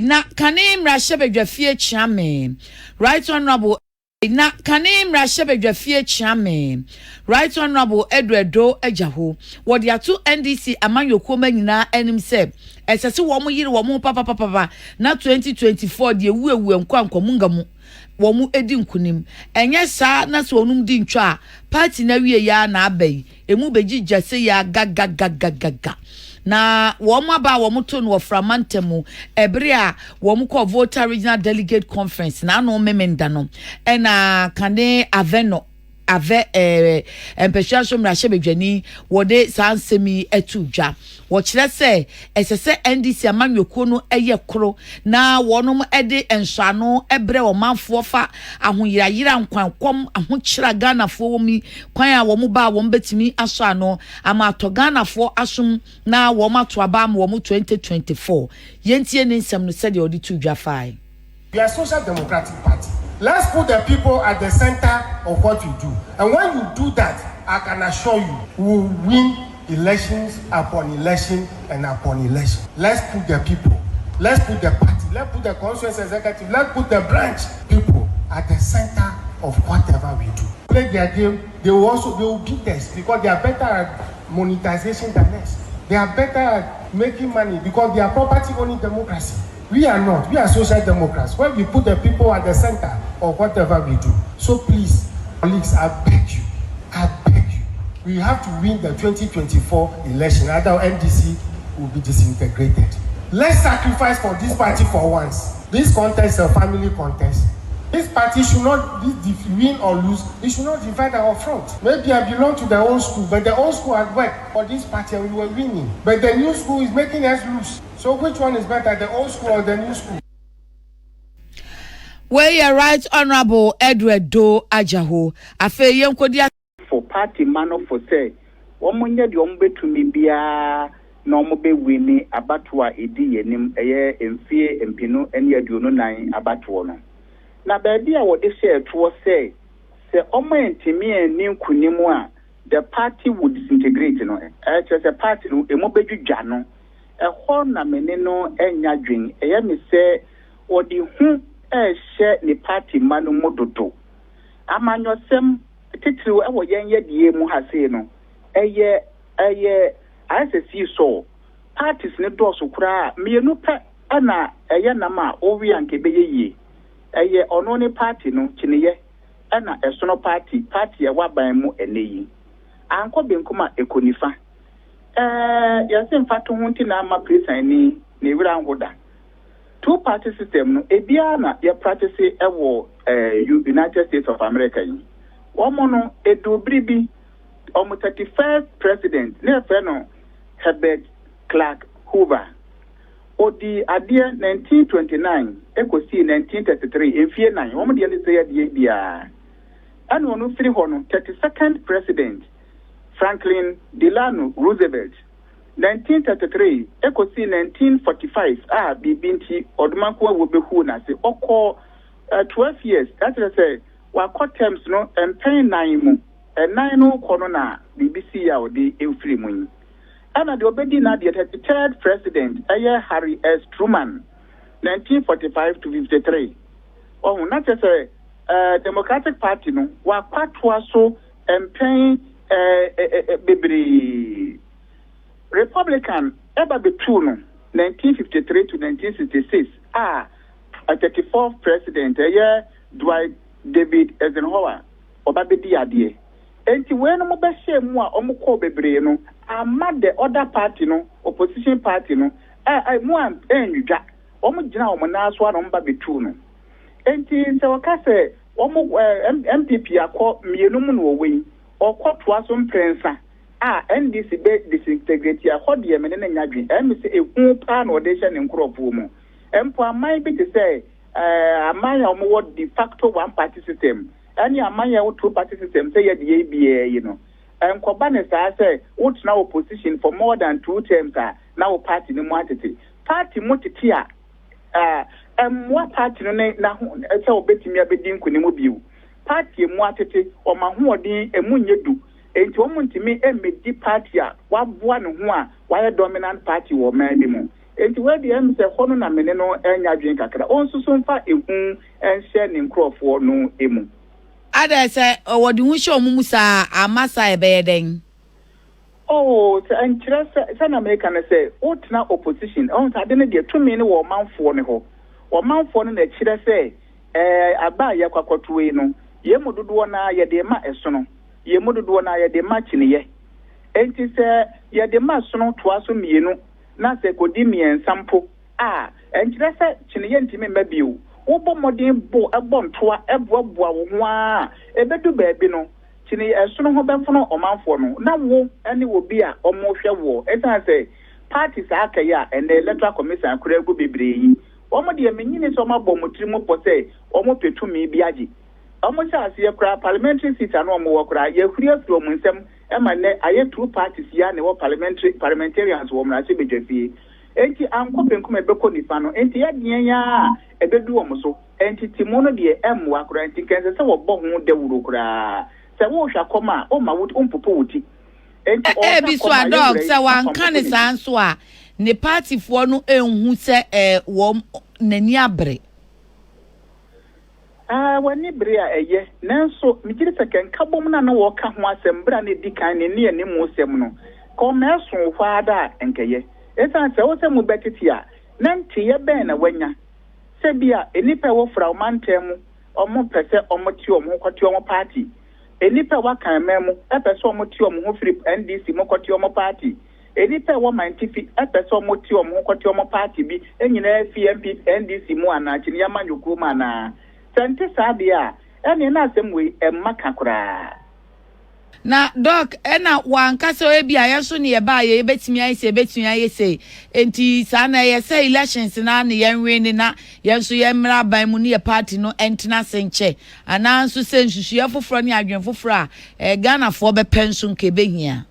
Na kane mmarahyɛbadwafie kyeame, Right Honourable. Na kane mmarahyɛbadwafie kyeame, Right Honourable Edward Doe Adjaho, wɔde ato NDC amanyɔkuo mma nyinaa anim sɛ ɛsɛ sɛ wɔn yere wɔn ho papapapapa na 2024 deɛ wuawua nkɔ ankɔmunga mu wɔn di nkunim. Ɛnyɛ saa na sɛ wɔnom di ntwa a, party no awieɛ ara na aba yi, Emu begyigya sei ara gagagagagaga. Na wɔn aba a wɔtoo no wɔ Frama ntam bere a wɔkɔɔ Volta Regional Delegate Conference n'ano Memenda no, ɛna kane Avɛ no, Avɛ ɛɛ mpɛsua so mmarahyɛbadwani, wɔde saa nsɛm yi too dwa. Wɔkyerɛ sɛ ɛsɛ sɛ NDC amanyɔkuo no yɛ koro na wɔnom de nsɔano brɛ ɔmanfoɔ fa ahoyerayera, nkwan kɔm, ahokyere a Ghanafoɔ wɔ mu yi, kwan a wɔn ba a wɔn bɛtumi asɔ ano ama atɔ Ghanafoɔ asom na wɔn ato aba ama wɔn 2024. Yɛntie ne nsɛm no sɛdeɛ ɔde too dwa fae. We are social democratic party let's put the people at the center of what we do and when you do that I can assure you we will win elections upon election and upon election let's put the people let's put the party let's put the constituency executive let's put the branch people at the center of whatever we do play their game they will also they will beat us because they are better at monetization than us they are better at making money because they are property owning democracy We are not. We are social democrats. When we put the people at the center of whatever we do. So please, colleagues, I beg you, I beg you, we have to win the 2024 election. Other NDC will be disintegrated. Let's sacrifice for this party for once. This contest is a family contest. This party should not win or lose. It should not divide our front. Maybe I belong to the old school, but the old school had worked for this party and we were winning. But the new school is making us lose. So which one is better, the old school or the new school? Wei yɛ Right Honourable Edward Doe Adjaho. Afei yɛnkɔdi. Fo party mma no fo sɛ wɔn nyɛ deɛ wɔn bɛtumi biara na wɔn bɛ wini abatoɔ a ɛdi yɛn anim ɛyɛ mfie 2024 abatoɔ no. Na baabi a wɔde hyɛɛ toɔ sɛ sɛ wɔn antumi anni nkunim a the party would disintegrate no ɛkyerɛ sɛ party no ɛmu bɛdwidwa no ɛhɔ na me ne no anya dwen ɛyɛ me sɛ wɔde hu ɛrehyɛ ne party mma no mu dodo amanyɔsɛm titiriw ɛwɔ yɛn yɛdeɛ mu ha sei no ɛyɛ ɛyɛ ayɛ sɛ seesaw parties ne dɔɔso koraa mmienu pɛ ɛna ɛyɛ nam a wɔwe a nka ɛbɛyɛ yie ɛyɛ ɔno ne party no kyiniyɛ ɛna ɛsono party party a ɛwɔ aban mu ɛnɛ yi ankɔ benkum a ɛkɔ nifa ɛɛ yɛsɛ mfa to ho nti na ama presan ni na ewura nho da two party system no ebiara na yɛ practice ɛwɔ ɛɛ United States of America yi wɔn no edu bere bi wɔn 31st president ne yɛfrɛ no Herbert Clark Hoover odi adeɛ 1929 ekosi 1933 mfie 4 wɔn deɛ ne sɛ yɛ deɛ biara ɛna ɔno firi hɔ no 32nd president Franklin Delano Roosevelt 1933 ekosi 1945 a biribi nti ɔdomanko awo bɛhu n'ase ɔkɔ 12 years ɛkyerɛ sɛ wakɔ terms no mpɛn nan mu ɛnan no kɔ no na biribi si a ɔde efiri mu yi ɛna deɛ ɔbɛdi n'adeɛ 33rd president ɛyɛ Harry S Truman 1945 to 53 ɔho na kyerɛ sɛ Democratic Party no wakɔ so mpɛn ɛɛ bebree. Republican ɛba bɛtuu no 1953 to 1966 a 34th president ɛyɛ Dwight David Eisenhower ɔba bɛdi adeɛ nti wei no mo bɛhyɛ mu a wɔn kɔɔ bebree no ama the other party no opposition party no ɛ ɛ mu a ɛnwidwa wɔn gyina wɔn nan so a na wɔn ba bɛtuu no nti sɛ wɔka sɛ wɔn ɛɛ NPP akɔ mmienu mu na wɔwɔ yi ɔkɔ toa so mprɛnsa a NDC bɛ disintegrate a hɔ deɛ mene ne nya dwen ɛmi sɛ ehu paa na ɔde hyɛ ne nkurɔfoɔ mu mpo aman bi te sɛ ɛɛ aman a wɔwɔ de facto one party system ɛne aman a ɛwɔ two party system sɛ yɛde yɛ biara yi no nkɔba ne saa sɛ wotena opposition for more than two terms a na wo party no mu atete party mu tete a ɛɛ mmoa party no ne n'aho sɛ wɔbɛtumi abɛdi nkunim bio party mu atete wɔn ahoɔden emu nyɛ du nti wɔn ntumi mmɛdi party a waboa ne ho a wayɛ dominant party wɔ ɔman bi mu. Enti wei deɛ ɛm sɛ hɔ no na me ne no nyɛ adwene kakra. Ɔnsusu mfa ehu nhyɛ ne nkurɔfoɔ no mu. Adɛn, sɛ wɔde hu hyɛ wɔn mu saa a, amma saa a ɛbɛyɛ dɛn? Oh, sɛ ɛnkyerɛ sɛ, sɛnea meka no sɛ wotena opposition, ɔhu sɛ ade no deɛ tumi no wɔ ɔmanfoɔ no hɔ. Ɔmanfoɔ no na ɛkyerɛ sɛ ɛɛ aba a yɛkɔ akɔto yi no, yɛn mu dodoɔ no ara yɛde rema ɛsono, yɛn mu dodoɔ no ara yɛde rema kyiniiɛ. Enti sɛ yɛde ma sono toa so mmienu na sɛ ɛkɔdi mmiɛnsa mpo a, ɛnkyerɛ sɛ kyiniiɛ ntumi mma bio. Wobɔ mmɔden bɔ bɔ ntoa boaboa wo ho ara a, ɛbɛdu baabi no, kyiniiɛ ɛsono ho bɛfono ɔmanfoɔ no, na wo ne obi a wɔrehwɛ woɔ. Ɛsiane sɛ parties a aka yi a ɛnnɛ Electoral Commission akora agu bebree yi, wɔn deɛ mennyini sɛ wɔabɔ wɔn tiri mu pɔ sɛ wɔpɛ tumi bi agye. Wɔn hyɛ aseɛ koraa parliamentary seats a na wɔn wɔ koraa yɛahuri afiri wɔn nsam ma nnɛ ayɛ two parties yi ara na ɛwɔ parliamentary parliamentarians wɔ mmarahyɛbadwafie. Enti ankɔ benkum ɛbɛkɔ nifa no enti ɛyɛ deɛn ara a ɛbɛdu wɔn so. Ntetemu no deɛ ɛmmoa koraa nti nka ɛnsɛ sɛ wɔbɔ ho dawuro koraa. Sɛ worehwɛ akɔm a womma wo wompopo wo ti. Enti ɔrehwɛ Ebi so akɔm a a dɔg yɛn wura yi sɛ afa wanka mpopo ne ne ti. saa nso a ne partyfoɔ no nhu sɛ ɛɛ wɔn n'ani abere. Ah, w'ani bere a ɛyɛ. Nanso, migye di sɛ kɛ nkabom no a na wɔreka ho asɛm bere a na edi kan ne nnianimu sɛm no, kɛ ɔma ɛsoo hɔ ara da a, ɛnkɛyɛ. Esiane sɛ ɛwɔ sɛ mobɛtete a, na nteyɛ bɛn na woanya? Sɛ ebia nnipa a ɛwɔ Frao mantam mu wɔpɛ sɛ wɔte wɔn ho kɔte wɔn party. Nnipa a ɛwɔ Akanman mu pɛ sɛ wɔte wɔn ho firi NDC mu kɔte wɔn party. Nnipa a ɛwɔ Mantifi pɛ sɛ wɔte wɔn ho kɔte wɔn party bi nyinaa fi NPP, NDC mu anaa Kyiniiɛ amanyɔkuo mu anaa? Sɛ ɛnte saa deɛ a, ɛnneɛ na asɛm wei mma ka koraa. Na Doc, ɛna wanka sɛ ebia yɛn nso ne yɛbaeɛ yɛbɛtumi ayɛ sei, yɛbɛtumi ayɛ sei. Enti saa na ɛyɛ sɛ elections no ara na yɛnwene na yɛn nso yɛmmra aban mu ne yɛ party no ntena ase nkyɛ. Anaa nso sɛ nsusuiɛ foforɔ ne adwene foforɔ a eh, Ghanafoɔ bɛpɛ nso nka ɛbɛhia.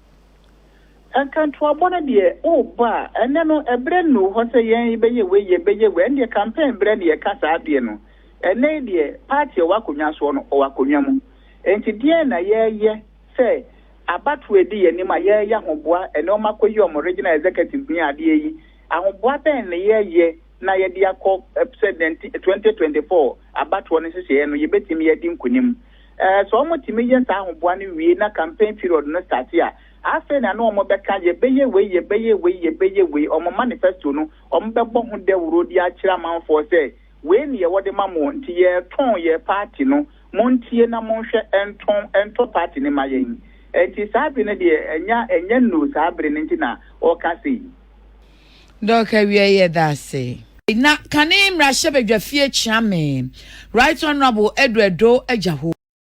Nkantoabɔ no deɛ worebɔ a, ɛnnɛ no ɛberɛ nnuu hɔ sɛ yɛn yɛbɛyɛ wei, yɛbɛyɛ wei. Ɛndeɛ campaign berɛ na yɛka saa adeɛ no. Ɛnnɛ yi deɛ party a ɔwɔ akonnwa soɔ no, ɔwɔ akonnwa mu. Enti deɛn na yɛreyɛ sɛ abatoɔ a ɛdi yɛn anim a yɛreyɛ ahoboa ɛne wɔn akɔyi wɔn regional executives ne adeɛ yi, ahoboa bɛn na yɛreyɛ na yɛde akɔ sɛ 2024 abatoɔ no nhyehyɛeɛ no yɛbɛtumi adi nkonim? Sɛ wɔtumi yɛ saa ahoboa no wie na campaign period no start a, afei na na wɔbɛka yɛbɛyɛ wei, yɛbɛyɛ wei, yɛbɛyɛ wei, wɔn manifesto no wɔbɛbɔ ho dawuro de akyerɛ amanfoɔ sɛ wei ne yɛwɔ de ma mo nti yɛretɔn yɛ party no, montie na monhwɛ ntɔn ntɔ party no ma yɛn. Nti saa bere no deɛ ɛnya ɛnyɛ nnuru saa bere no nti na ɔreka sei. Doc awiei yɛda ase. Na kane mmarahyɛbadwafie kyeame, Right Honourable Edward Doe Agyahoo.